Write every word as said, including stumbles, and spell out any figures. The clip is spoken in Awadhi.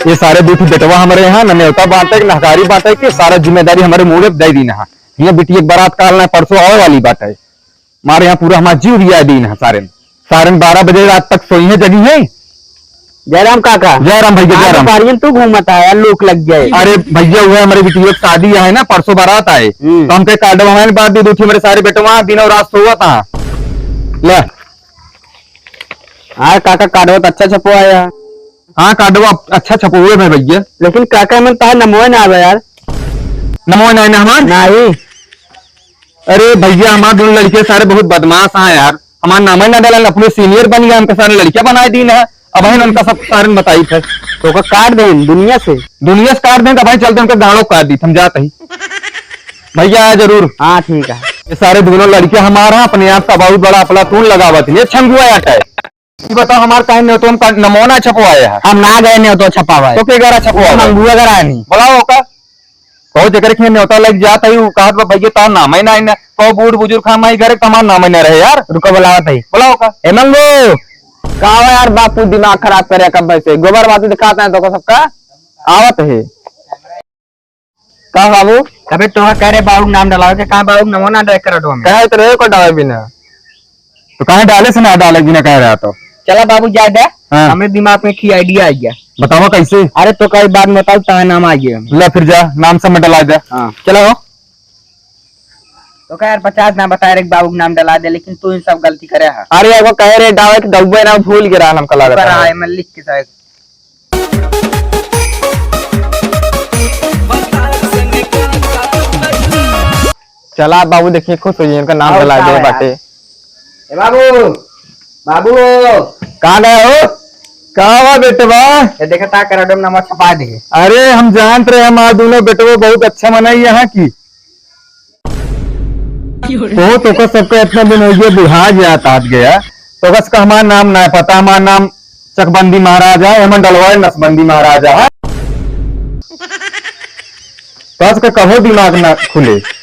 ये सारे दू ठो बेटवा हमरे यहाँ न नेवता बांटे के, न हकारी बांटे के, सारा जिम्मेदारी हमरे मुड़े दइ दीन है। हियाँ बिटिया के बारात काल ना परसों आवे वाली बाटे। मारे यहाँ पूरा हमार जीव रिया दीन है सारेन। सारेन बारह बजे रात तक सोइहैं जगिहैं। जयराम काका। जयराम भइया, आज जयराम। दोपहरियन तू घूमत है यार, लूक लग जाए। अरे भइया, उहै हमरे बिटिया के शादी है ना, परसों बारात आए, हम्म। तो हमके कार्डवा में बात दे दू थी, हमरे सारे बेटवा दिन और रात सोवत हैं। ले। हाँ काका, कार्डवा तो अच्छा छपवाया। हाँ, कार्डवा अच्छा छपवाया है भइया। लेकिन काका, एमन तोहार नमवे ना आवे यार। नमवे ना आए ना हमार? नहीं। अरे भइया, हमार दोनों लड़के सारे बहुत बदमाश हैं यार, हमार नामे ना डालन, अपने senior बन गया, हमका सारे लड़कियां बनाए दीन है। अबहिन उनका सब सारेन बताई थे। तो का काट देन दुनिया से? दुनिया से काट देन, तो अबहिन चलते उनका गाड़ो काट दी, हम जात ही। भइया आया जरूर। हाँ, ठीक है। ये सारे दोनों लड़के हमार हैं, अपने आप का बहुत बड़ा अफलातून लगावत हैं। ये छंगुआ आटा है। ये बताओ, हमार काहे नेवतो में का-, नमोना छपवाया है? हम ना गए नेवतो छपावा। तो के घरा छपवावा? मंगुआ घरा नहीं। बुलाओ का। कहो जेकर के नेवता लग जात है, उ कहत बा, "भइया, तार नाम ही ना, ना।" कहो बूढ़ बुजुर्ग हम आई घरे, तो हमार नाम ही ना रहे यार। रुको, बुलावत है। बुलाओ का। ए मंगू। का हो यार बापू, दिमाग खराब करे कब से? गोबर बाती दिखाता है तो को सबका। आवत है। का बाबू? अबे तोहा कह रहे बाबू नाम डलावे के, कहाँ बाबू नमो ना डाल कर दो हमें। कहे तो रहे को डाले बिना। तो काहे डाले से ना डाले बिना कह रहा तो? चला बाबू जा दे। हाँ। हमें दिमाग में एक idea आ गया। बतावा कैसे? अरे तो कई बात में बताओ, ताहे नाम आ गया। ला फिर जा, नाम सब में डला दे। हाँ। चला हो। तो कह यार पचास ना बताए रे बाबू के नाम डला दे, लेकिन तू ही सब गलती करे है। अरे एगो कहे रे डाले के डब्बे ना भूल गिरा हमका लागत पर है। आए मैं लिख के साहब। चला बाबू, देखिए खुश हो जाइए, इनका नाम और डला का दे है बाटे। यार? ए बाबू, बाबू। कहाँ गए हो? का बा बेटवा? ये देखा ता कर दो, नंबर छपा दे। अरे हम जानत रहे हमार दोनों बेटवा बहुत अच्छा मनई यहाँ की। तो तोका सबका इतना दिन हो गया, बुढ़ा गया, तात गया। तोका सबका हमार नाम ना पता, हमार नाम चकबंदी महाराज है, एमन डलवाए नसबंदी महाराज है। तो आज का कहो दिमाग ना खुले।